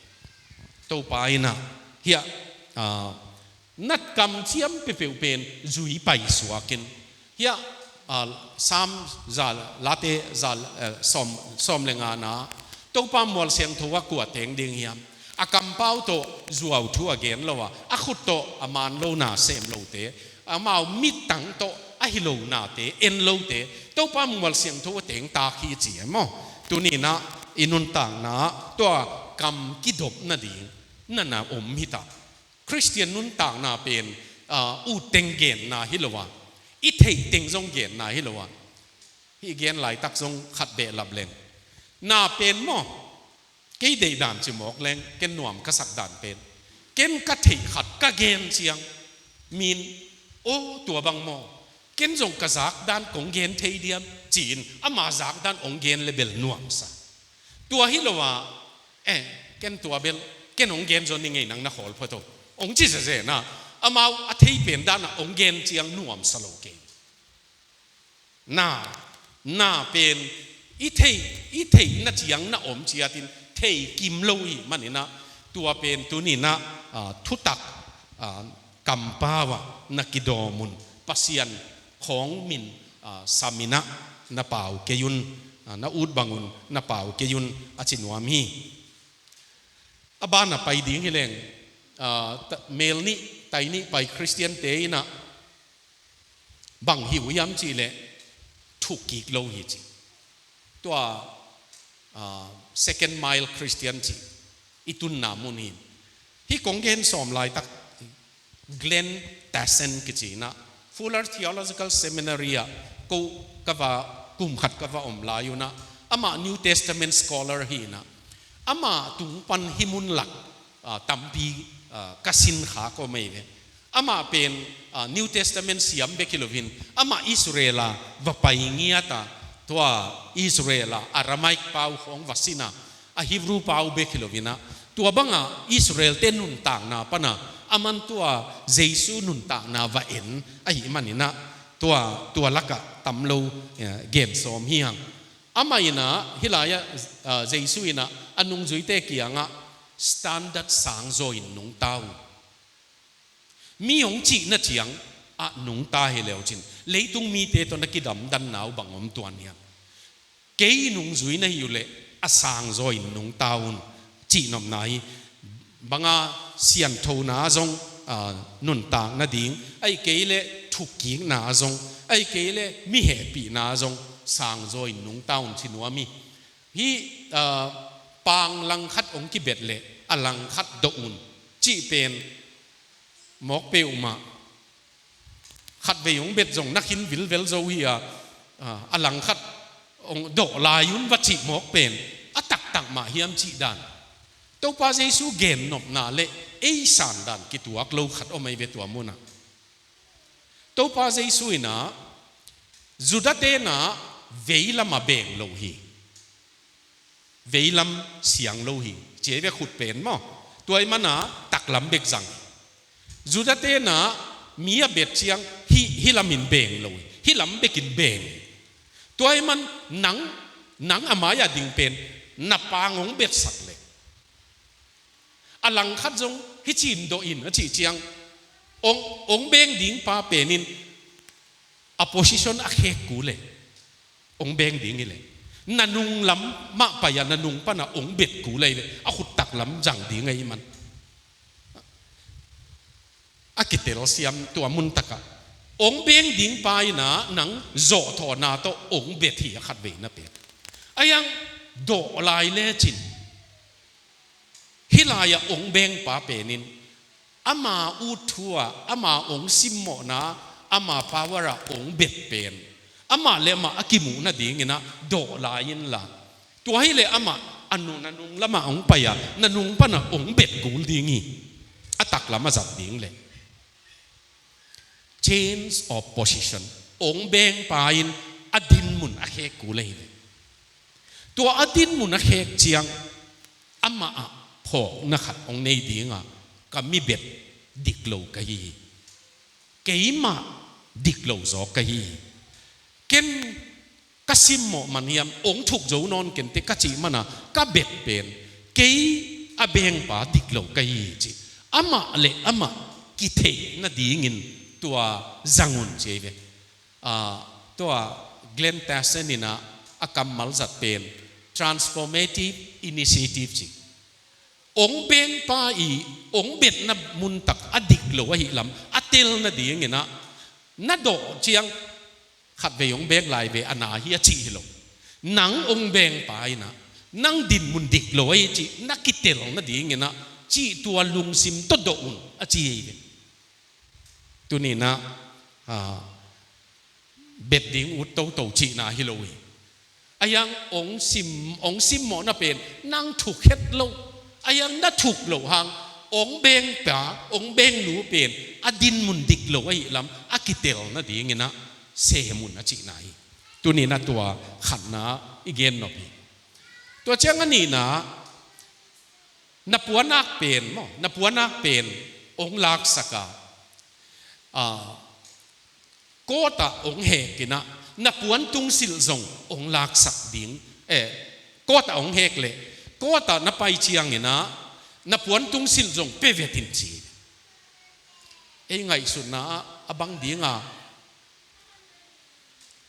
Topa in ah hiah, ah, na kamciam peuhpeuh pen zui paisuak in. Hiah, ah, Sam za, Late za, eh, sawm, sawm le ngana, Topa mual siangtho ah kua teng ding hiam? A kampau tawh zuau thu a gen lo a, a khut tawh a man lona sem lote, amau mittang tawh a hi lonate, en lote, Topa mual siangtho a teng tak hi ci e maw. Tuni-in ah i nuntakna ah tua kam kidop nading na na om hi ta. Khristian nuntakna pen, ah, ut teng genna hi lo a, i theih teng zong genna hi lo a. Hih gen laitak zong khat behlap leng. Na pen maw, kei deih dan ci mawk leng, ken nuam ka sak dan pen, ken ka theih khat ka gen ciang, min, "Aw, tua bang maw, ken zong ka zak dan kong gen thei diam?" ci-in ama zak dan hong gen le bel nuamsa. Tua hi lo a, "Eh, ken tua bel, ken hong gen zaw ning ei, nang na khawl phot o," Hong ci zenzen a, amau a thei pen dan a hong gen ciang nuamsa lo kei. Na, na pen i thei, i theihna ciang na om ciatin thei kim lo hi manin ah, tua pen tuni-in ah, ah, thutak, ah, kampau ah na kidawm un, Pasian khawng min, ah, sam in ah na pau kei un, ah, na ut bang un na pau kei un a ci nuam hi. A ban ah pai ding hi leng, ah, ta-, mel nih, tai nih pai Khristiante in ah bang hi uh hiam cih leh thuk kik lo hi ci. Tua, ah, second mile Christian cih i tunna mun hi. Hih kong gen sawm laitak Glenn Tassin kici in ah, Fuller Theological Seminary ah ko ka va, kum khat ka va om lai un ah, amah New Testament scholar hi in ah, amah tung pan hih mun lak, ah, tampi, ah, ka sin kha ko mei ve. Amah pen, ah, New Testament siam bek hi loin, amah Israel ah va pai ngiat a, tua Israel ah Aramaic pau khawng va sin a, a Hebrew pau bek hi loin ah, tua bang ah Israel-te nuntakna pan ah, aman tua Jesu nuntakna va en ahih manin ah, tua, tua lak ah tam lo, eh, gen sawm hi hang. Amah in ah, hih lai ah, ah, Jesu in ah, a nungzuite kiang ah standard sang zaw in nungta un. Mi hong cihna ciang ah nungta hi le uh cin, leitung mite tawh na kidamdanna uh bang om tuan hiam? Kei nungzui na hi uh leh a sang zaw in nungta un, cih nopna hi. Bang a, sianthona zong, ah, nuntak nading, ahih kei leh thukkikna zong, ahih kei leh mi hehpihna zong sang zaw in nungta un ci nuam hi. Hih, ah, pang langkhat hong kibet leh a langkhat dawh un cih pen mawk peuhmah. Khatvei hong bet zong na khin vilvel zo hi a, a, a langkhat hong dawh lai un va cih mawk pen a taktak mah hiam cih dan. Topa Jesu gennopna leh ei sandan kituak lo khat om ei ve tua mun ah. Topa Jesu in ah Judah-te in ah veilam ah beng lo hi. Veilam siang lo hi. Ci ei ve, khut pen maw. Tua ahih man a taklam bek zang. Judah-te in ah mi a bet ciang hih, hih lam in beng lo hi. Hih lam bek in beng hi. Tua ahih man nang, nang a mai-ah ding pen na pang hong betsak leh, a langkhat zong hih ci in dawh in a cih ciang, hong, hong beng ding pa pen in a position a khek kul leh, hong beng ding hi leh, na nung lam mah pai-ah na nung pan ah hong bet kul leh hi ve, a khut taklam zang ding ahih man. A kitelsiam tua mun tak ah. Hong beng ding pa in ah nang zawhthawhna tawh hong bet hi a khatvei na pen. Ahi hang dawh lai lecin, hih lai-ah hong beng pa pen in ama ut thu ah, ama hong simmawhna, ama power ah hong bet pen, amah leh amah a kimuh nading in ah dawh lai inla, tua hi leh amah a nu, na nung lam ah hong pai-a, na nung pan ah hong bet kul ding hi. A taklam a zat ding leh. Change of position. Hong beng pa in a dinmun a khek kul leh hi leh. Tua a dinmun a khek ciang, amah ah phawkna khat hong nei ding a, ka mi bet dik lo ka hi hi. Keimah dik lo zaw ka hi hi. Ken ka simmawh man hiam, hong thuk zo nawn kenteh ka cih man a, ka bet pen kei a bengpa dik lo ka hi hi ci. Amah leh amah kitheih nadingin tua zang un ci ei ve. Ah, tua Glenn Tassin in ah a kammal zat pen transformative initiative ci. Hong bengpa i hong betna mun tak a dik lo ahih lam a tel nadingin ah, na dawh ciang khatvei hong beng lai ve, a na hi a cih hi lo. Nang hong bengpa in ah, nang dinmun dik lo ahi cih na kitel nadingin ah, cih tua lungsim tawh dawh un a ci hi ve. Tuni-in ah, ah, bet ding ut toto cihna hi lo hi. Ahi hang hong sim, hong simmawhna pen nang thuk het lo. Ahi hang na thuk loh hang, hong bengpa, hong bengnu pen a dinmun dik lo ahih lam a kitel nadingin ah sem un a cihna hi. Tuni-in ah tua khatna i gen nop hi. Tua ciang a nihna, na puanak pen maw, na puanak pen hong laksak a, ah, court ah hong hek in ah, na puantung silh zong hong laksak ding, eh, court ah hong hek leh, court ah na pai ciangin ah, na puantung silh zong pia vet in ci. Ei ngaihsutna ah a bang ding a,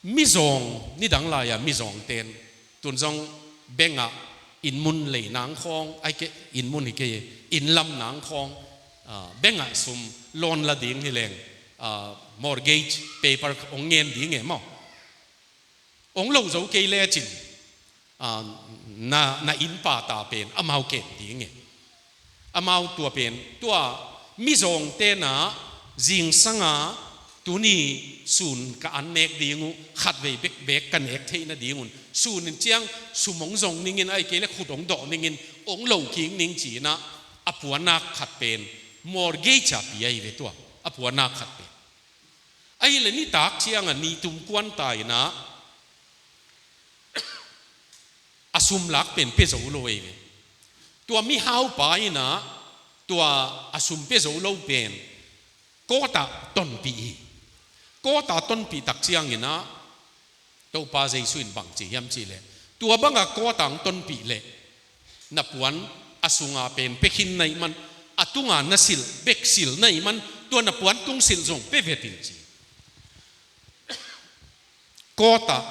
mizawng, nidang lai-a mizawngte'n, tun zong bank ah inn mun lei nang khawng, ai kei, inn mun hi kei, inn lam nang khawng, ah, bank ah sum loan la ding hi leng, ah, mortgage paper hong ngen ding e maw. Hong lo zo kei lecin, ah, na, na innpa ta pen amau kem ding e. Amau tua pen, tua mizawngte'n ah zingsang a, tuni sun ka an nek ding uh, khatvei bekbek ka nek theih nadingun, sun in ciang sum hong zong ning in, ai kei leh khut hong dawh ning in, hong lo kik ning ci-in ah, a puannak khat pen mortgage a pia hi ve tua, a puannak khat pen. Ahih leh nitak ciang a ni tum kuan ta in ah, a sum lak pen pia zo lo hi ve. Tua mihaupa in ah, tua a sum pia zo lo pen court ah tonpih hi. Court ah tonpih tak ciangin ah, Topa Jesu in bang ci hiam cih leh, tua bang a court ah hong tonpih leh, na puan a sung a pen pia khin na hih man, a tung a na silh, bek silh na hih man, tua na puantung silh zong pia vet in ci. Court ah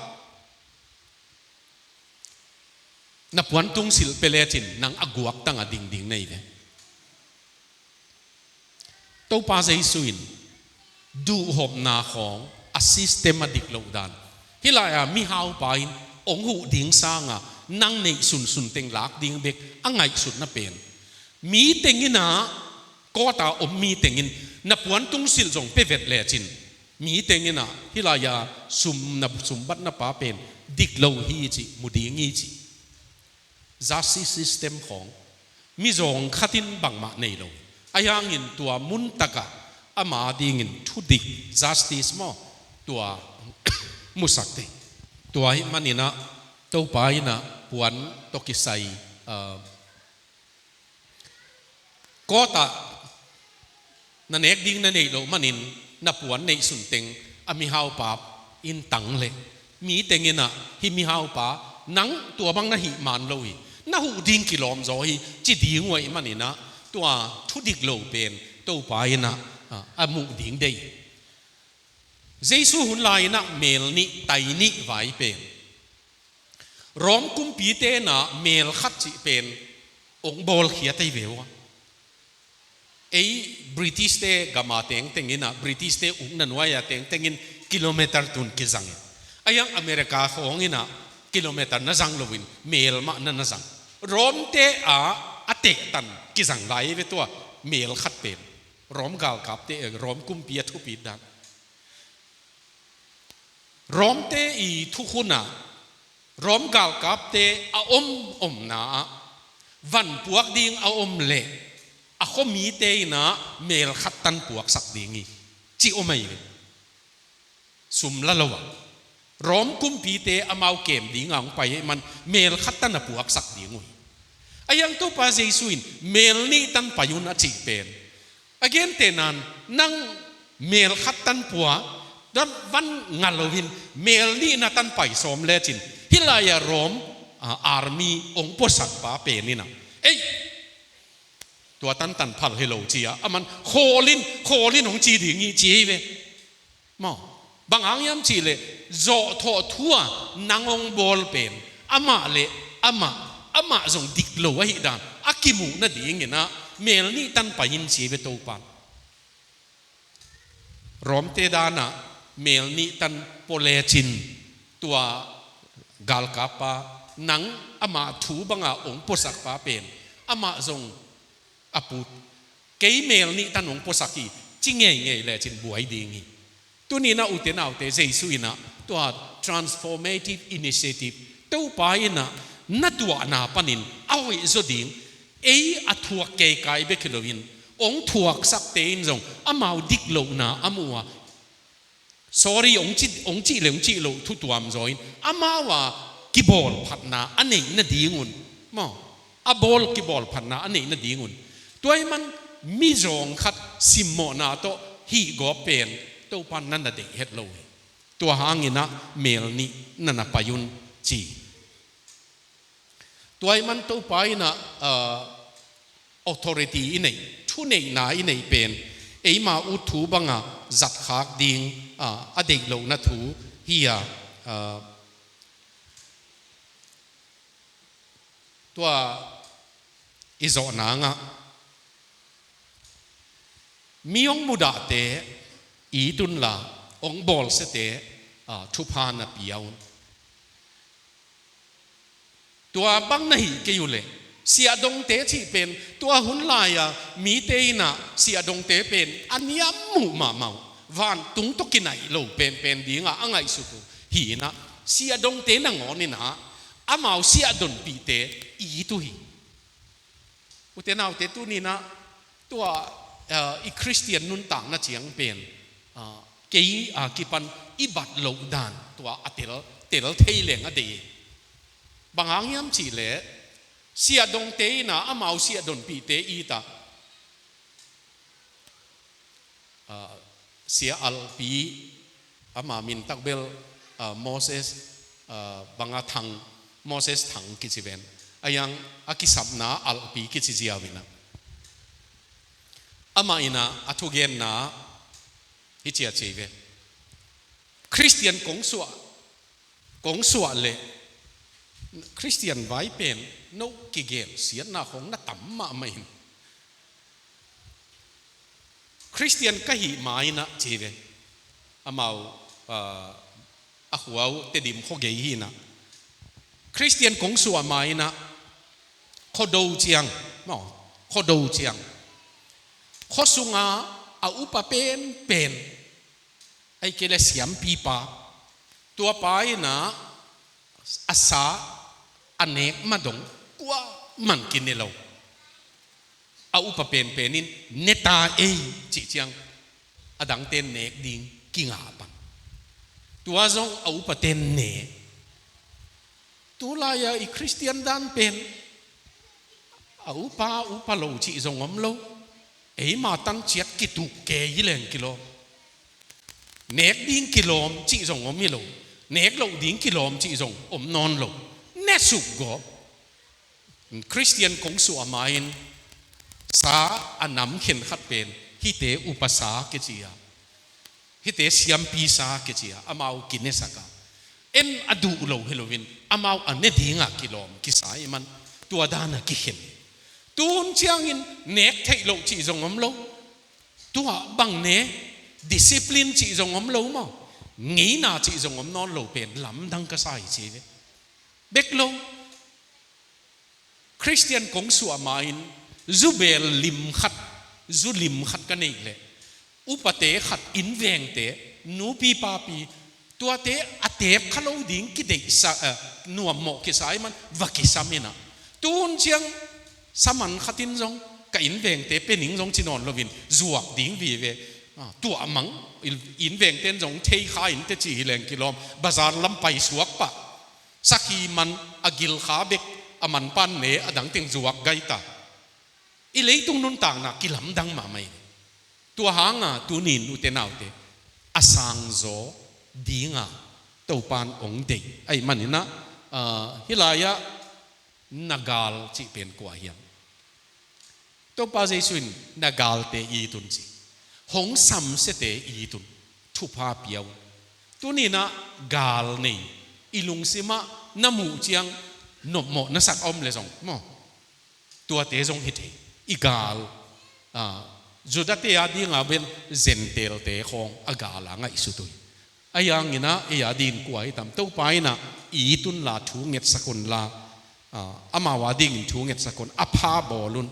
na puantung silh pia lecin nang a guaktang a ding ding na hi ve. Topa Jesu in duhhopna khawng, a system a dik loh dan, hih lai-a mihaupa in hong huh ding sang a, nang neih sunsun teng lak ding bek a ngaihsutna pen, mi teng in ah, court ah om mi teng in na puantung silh zong pia vet lecin, mi teng in ah hih lai-a sum, na sumbatna pa pen dik lo hi cih mu ding hi cih. Justice system khawng, mizawng khat in bangmah nei lo. Ahi hangin tua mun tak ah ama dingin thudik, justice maw, tua musak thei. Tua ahih manin ah, Topa in ah puan tawh kisai, ah, court ah na nek ding na neih loh manin, na puan neih sun teng a mihaupa in tang leh, mi teng in ah, hih mihaupa, nang tua bang na hih man lo hi, na huh ding kilawm zaw hi, ci ding uh ahih manin ah, tua thudik lo pen Topa in ah, ah, a muh ding deih. Jesu hun lai-in ah mel nih, tai nih vai pen, Rom kumpite in ah mel khat cih pen hong bawlkhiat ahi ve ua. Ei British-te gam a tengteng in ah, British-te ukna nuai a tengteng in kilometer tun kizang in. Ahi hang America khawng in ah kilometer na zang loin, mel mah na na zang. Rom-te a, a tehtan kizang lai ve tua, mel khat pen. Rom galkapte, eh, Rom kumpi a thupit dan. Rom-te i thukhun ah, Rom galkapte a om omna ah, van puak ding a om leh, a khuamite in ah mel khat tan puaksak ding hi, ci om ahi ve. Sum la lo ah. Rom kumpite amau kem ding a hong pai ahih man, mel khat tan a puaksak ding uh hi. Ahi hang Topa Jesu in, mel nih tan pai un a cih pen, a gentehna in, nang mel khat tan pua, dan van nga loin, mel nih na tan pai sawm lecin, hih lai-a Rom, ah, army hong puasak pa pen in ah, ei, tua tan tan phal hi lo ci a, aman khawl in, khawl in hong ci ding hi ci hi ve. Maw, bang hang hiam cih leh, zawhthawh thu a nang hong bawl pen, amah leh amah, amah zong dik lo ahih dan a kimuh nading in ah, mel nih tan pai in ci ve Topa. Rom-te dan ah mel nih tan pua lecin, tua galkap pa, nang amah thu bang a hong puasak pa pen, amah zong a put, kei mel nih tan hong puasak hi, ci ngeingei lecin buai ding hi. Tuni in ah, ute naute, Jesu in ah tua transformative initiative, Topa in ah na tuahna panin a hoih zaw ding, ei a thuak keikai bek hi loin, hong thuaksakte in zong amau dik lohna a mu a, sorry, hong ci, hong cih leh hong cih loh thu tuam zaw in, amau a kibawlphatna a neih nadingun, maw, a bawl kibawlphatna a neih nadingun. Tua ahih man, mizawng khat simmawhna tawh hih gawp pen Topa na na deih het lo hi. Tua hanginah mel nih na na pai un ci. Tua ahih man Topa inah, ah, authority i neih, thuneihna i neih pen eima ut thu banga zatkhak ding, ah, a deih lohna thu hi a, ah, tua i zawh nangah mi hong mudahte it unla hong bawlsiate, ah, thupha na pia un. Tua bang na hih kei uh leh siahdongte cih pen tua hun lai-a mite inah siahdongte pen a niam muh mahmah uh, vantung tawh kinaih lo penpen dinga a ngaihsut uh hi inah siahdongte nangawn inah amau siahdonpihte it uh hi. Ute naute, tuninah tua, ah, i Khristian nuntakna ciang pen, ah, kei a kipan i bat loh dan tua a tel, tel thei leng a deih. Bang hang hiam cihleh siahdongte inah amau siahdonpihte it a, ah, sia alpi, ama min takbel, ah, Moses, ah, banga Thang, Moses Thang kici ven. A yang a kisapna alpi kici ziau inah amah inah a thugenna hi ciaci ve. Khristian kong suah, kong suah leh Khristian vai pen no kigen siatna khong na tam mahmah in. Khristian ka hih ma inah ci ve. Amau, ah, a khua uh Tedim khuagei hi inah Khristian kong suah ma inah Khuado ciang, maw, Khuado ciang khuasunga a upa penpen, ahih kei leh siampipa, tuapa inah a sa a nek ma dong kuaman kine lo. A upa penpen in ne ta ei cih ciang a dangte nek ding kingah pan. Tua zong a upate ne. Tulai-a i Khristian dan pen a upa upa lo cih zong om lo. Eima tan ciat kituk kei hi leng kilawm. Nek ding kilawm cih zong om hi lo. Nek loh ding kilawm cih zong om nawn lo. Ne suk gawp. Khristian kong suah ma-in sa a nam khenkhat pen hihte upasa kici a, hihte siampisa kici a, amau kinesak a, en a duh lo hi loin amau a ne dinga kilawm kisa ahih man tua dana kikhen. Tun ciangin nek theih loh cih zong om lo. Tua bang ne, discipline cih zong om lo maw, ngeina cih zong om nawn lo pen lamdang ka sa hi ci ve. Bek lo. Khristian kong suah ma-in zu beel lim khat, zu lim khat ka neih leh upate khat, innvengte, nupi papi, tuate a teep kha lo ding kideihsa, eh, nuammawh kisa ahih man va kisam inah, tun ciang saman khatin zong ka innvengte pia ning zong ci nawn loin zuak ding vive. Ah, tuah mang, innvengte in zong thei kha in teh ci hi leng kilawm, bazar lam paisuak pah. Sakhi man a gilkha bek a manpan ne, a dangteng zuak gaita. I leitung nuntakna kilamdang mahmah hi. Tua hanga tunin ute naute a sangzaw dinga Topan ong deih ahih maninah, ah, hih lai-ah na gal cih pen kua hiam? Topa Jesu in na galte it un ci. Hong samsiate it un. Thupha pia un. Tuninah gal nei, i lungsimah na muh ciang nopmawh na sak a om le zong maw, tuate zong hi thei. I gal, ah, Judate a dinga pen Gentile-te khawng a gal a ngaihsut uh hi. A yanginah ei a dingin kua hi tam? Topa inah it unla thu ngetsak unla, ah, amau a dingin thu ngetsak un, a pha bawl un.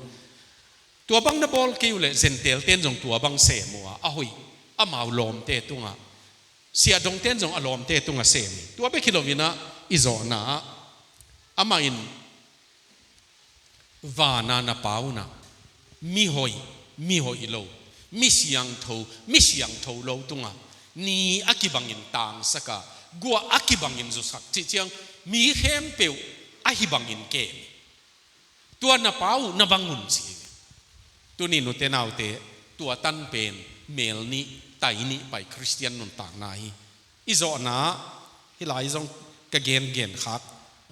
Tua bang na bawl kei uh leh Gentile-te in zong tua bang sem uh a, a hoih, amau lawmte tungah, siahdongte in zong a lawmte tungah sem hi. Tua bek hi loinah i zawhna ah amah in vana na Pa unah mihoih, mihoih lo, mi siangtho, mi siangtho lo tungah ni a kibangin tangsak a, guah a kibangin zusak cih ciang mi khempeuh ahi bangin kem hi. Tua na Pa uh na bang un ci hi. Tuni nute naute, tua tan pen mel nih, tai nih pai Khristian nuntakna hi. I zawhna, hih lai zong ka gengen khak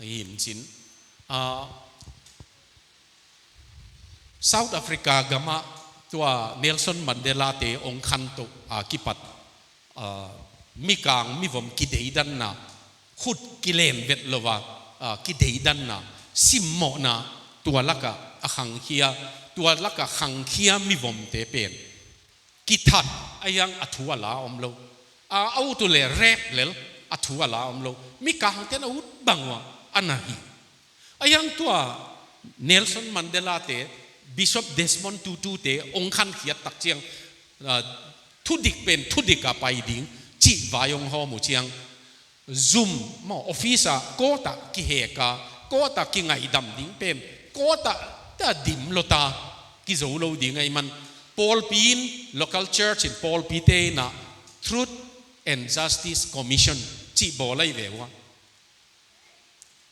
hi in cin. Ah, South Africa gamah tua Nelson Mandela te hong khantoh a kipat, ah, mikang mivom kideidanna, khut kilen vet lo a, ah, kideidanna, simmawhna, tua lakah a khangkhia, tua lakah khangkhia mivomte pen kithat, a hiang a thu a la om lo. A, a ut uh leh rep lel, a thu a la om lo. Mikangte'n a ut bang uh a, a na hi. A hiang tua Nelson Mandela te, Bishop Desmond Tutu te hong khankhiat tak ciang, ah, thudik pen thudik a pai ding cih vai hong hawm uh ciang, zum maw, office ah court ah kihek a, court ah kingaihdam ding pen, court ah ta dim lo ta, kizo lo ding ahih man, pawlpi in, local church in pawlpite in ah Truth and Justice Commission cih bawl ahi ve uh a.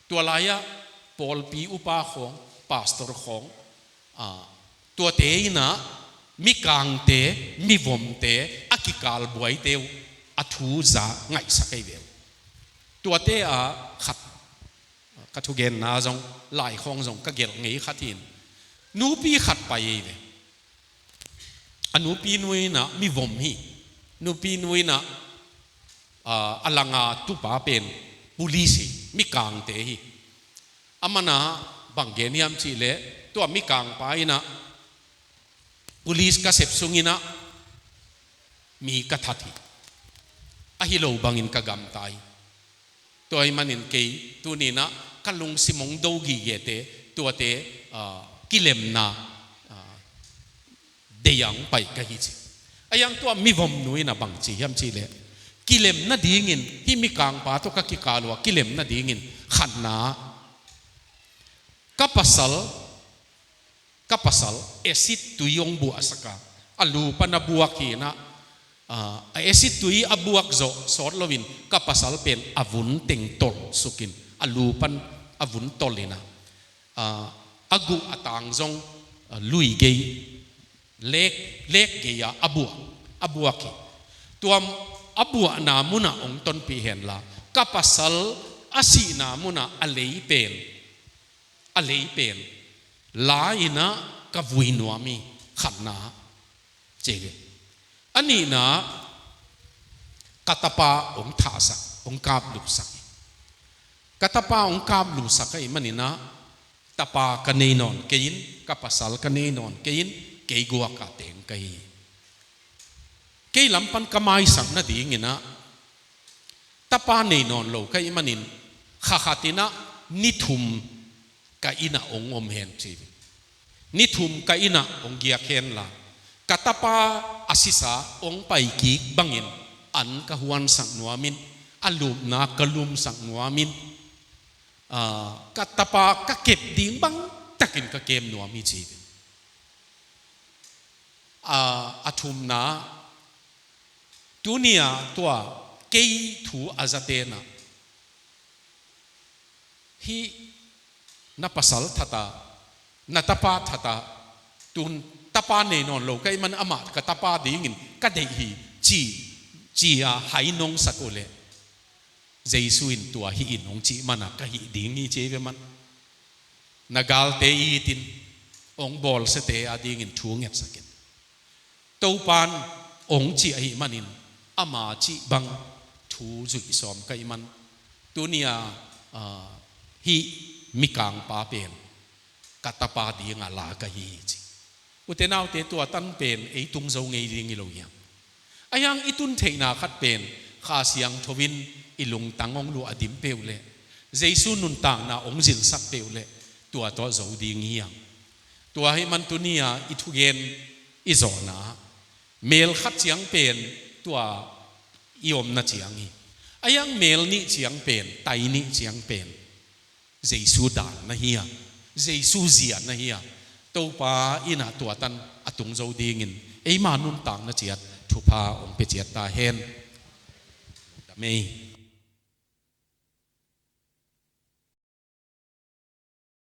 Tua lai-ah pawlpi upa khawng, pastor khawng, ah, tuate in ah mikangte, mivomte, a kikal buaite uh a thu za ngaihsak ahi ve uh. Tuate ah khat, ka thugenna zong, lai khawng zong ka gelh ngei khat hi in, nupi khat pai ahi ve. A nupi nu in ah mivom hi. Nupi nu in ah, ah, a langa tupa pen police hi, mikangte hi. Aman ah bang gen hiam cih leh, tua mikangpa in ah, police ka sep sung in ah mi ka that hi. Ahi lo bangin ka gamta hi. Tua ahih manin kei tuni in ah ka lungsim hong do gigete, tuate, ah, kilemna, ah, deih a hong pai ka hi ci. A hiang tua mivom nu in ah bang ci hiam cih leh, kilem nadingin, hih mikangpa tawh ka kikal uh a kilem nadingin, khatna, ka pasal, ka pasal acid tui hong buahsak a, a lu pan a buak hi in ah, ah, a acid tui a buak zawh sawt loin ka pasal pen a vun teng tolh suk in, a lu pan a vun tolh in ah, ah, a guh a tang zong, ah, lui gei, lek, lek gei a, a buah, a buak hi. Tua a buahna mun ah hong tonpih hen la, ka pasal a sihna mun ah a lei pen, a lei pen la in ah ka vui nuam hi, khatna, ci hi. A nihna, ka tapa hong thahsak, hong kaplupsak hi. Ka tapa hong kaplupsak ahih manin ah, tapa ka nei nawn kei in, ka pasal ka nei nawn kei in, kei guak a teng ka hi. Kei lam pan ka maisak nadingin ah, tapa nei nawn lo ka hih manin, kha khat in ah ni thum ka inn ah hong om hen ci hi. Ni thum ka inn ah hong giak hen la, ka tapa a sisa hong pai kik bangin an ka huansak nuam in, a lupna ka lumsak nuam in, ah, ka tapa ka kep ding bang takin ka kem nuam hi ci hi. Ah, a thumna, tuni a tua kei thu a zate'n ah, hih na pasal that a, na tapa that a, tun tapa nei nawn lo ka hih man amah ka tapa dingin ka deih hi, ci, ci a hai nong sak uh leh, Jesu in tua hih in hong cih man a ka hih ding hi ci hi ve man. Na galte it in, hong bawlsiate a dingin thu ngetsak in. Topa'n hong cih ahih manin, ama cih bang thu zuih sawm ka hih man. Tuni a, ah, hih mikangpa pen ka tapa ding a la ka hi hi ci. Ute naute, tua tan pen ei tung zo ngei ding hi lo hiam? A hiang i tun theihna khat pen Kha Siangtho in i lungtang hong luah dim peuh leh, Jesu nuntakna hong zilsak peuh leh, tua tawh zo ding hi hiam? Tua ahih man tuni a i thugen i zawhna, mel khat ciang pen tua i omna ciang hi. A hiang mel nih ciang pen, tai nih ciang pen Jesu dan na hi a, Jesu zia na hi a, Topa in ah tua tan a tung zo dingin eima nuntakna ciat thupha hong pia ciat ta hen. Amen.